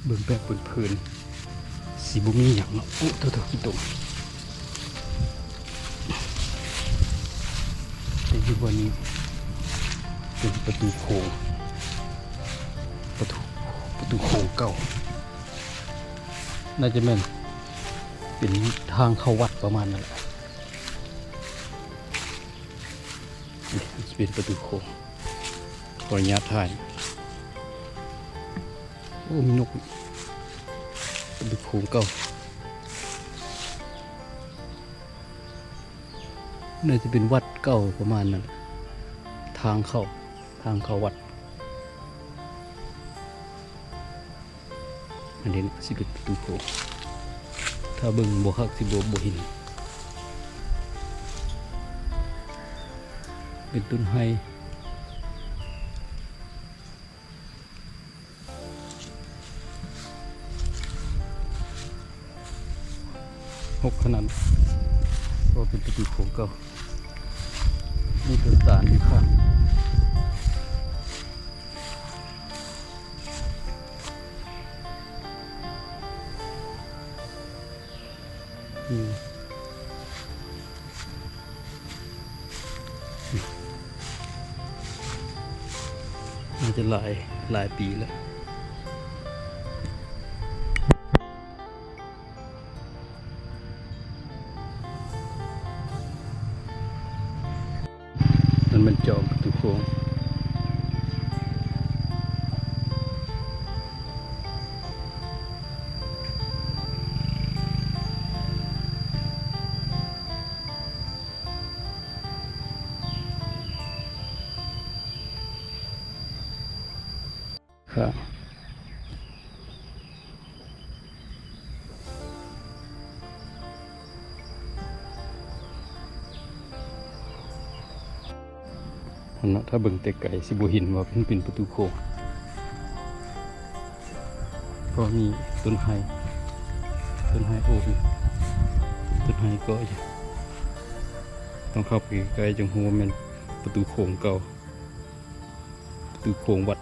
ເບິ່ງແບບເພີນໆ ຊິບໍ່ມີຫຍັງເນາະ. ໂອ້ ໂທ້ໆ ຂີ້ຕົມ. ແຕ່ຢູ່ບ່ອນນີ້ເປັນປະຕູໂຂງ ປະຕູ ປະຕູໂຂງເກົ່າ. ໜ້າຈະແມ່ນເປັນທາງເຂົ້າວັດປະມານນັ້ນແຫຼະ. ນີ້ຊິເປັນປະຕູໂຂງ. ຂໍອະນຸຍາດຖ່າຍ. ໂອ້ ມີນົກ. ປະຕູໂຂງເກົ່າ. ໜ້າຈະເປັນວັດເກົ່າປະມານນັ້ນ. ທາງເຂົ້າ ທາງເຂົ້າວັດ. ອັນນີ້ນະ ຊິເປັນປະຕູໂຂງ. ຖ້າເບິ່ງບໍ່ຄັກ ຊິບໍ່ ບໍ່ເຫັນ. ເປັນຕົ້ນໄຮ ຫົກຂະໜາດ ກໍເປັນປະຕູໂຂງເກົ່າ. ມີຕົ້ນຕານຢູ່ຂ້າງ. ໜ້າຈະຫຼາຍ ຫຼາຍປີແລ້ວ. ນັ້ນແມ່ນຈອມປະຕູໂຂງ. ຫັ້ນເນາະ ຖ້າເບິ່ງແຕ່ໄກຊິບໍ່ເຫັນວ່າເປັນ ເປັນປະຕູໂຂງ ເພາະມີຕົ້ນໄຮ ຕົ້ນໄຮໂອບຢູ່ ຕົ້ນໄຮກໍຢູ່. ຕ້ອງເຂົ້າໄປໃກ້ໆ ຈຶ່ງຮູ້ວ່າແມ່ນປະຕູໂຂງເກົ່າ ປະຕູໂຂງວັດ.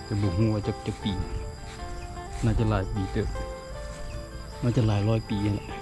ແຕ່ບໍ່ຮູ້ວ່າຈັກ ຈັກປີ ໜ້າຈະຫຼາຍປີເຕີບ ໜ້າຈະຫຼາຍຮ້ອຍປີຫັ້ນແຫຼະ.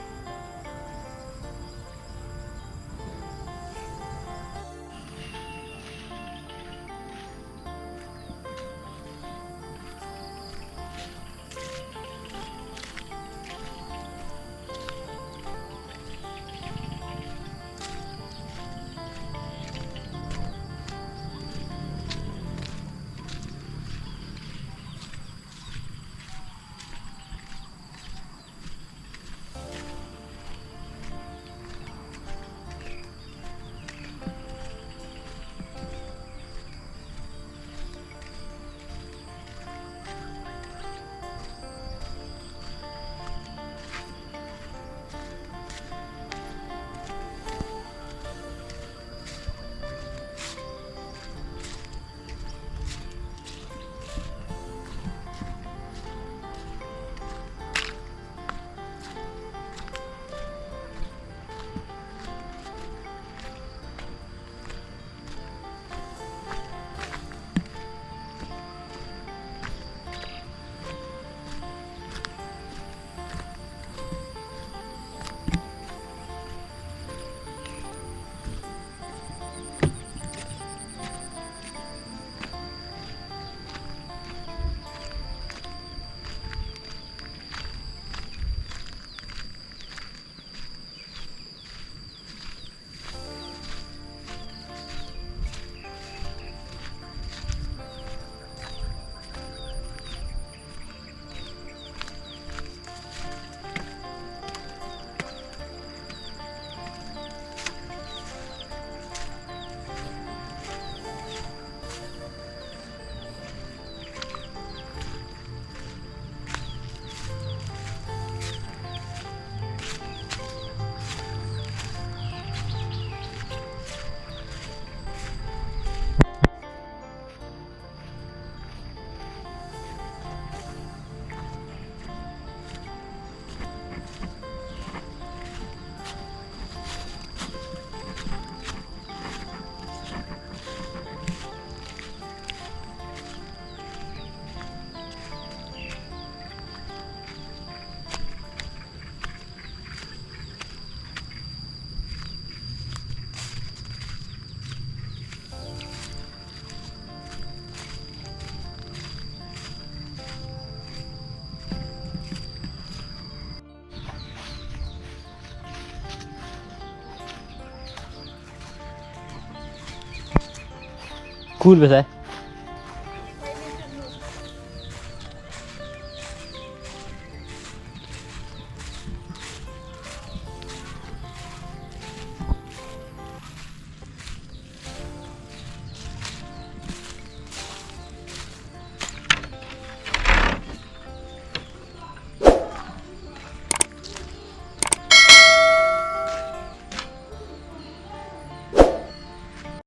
ຄູນໄປໃສ?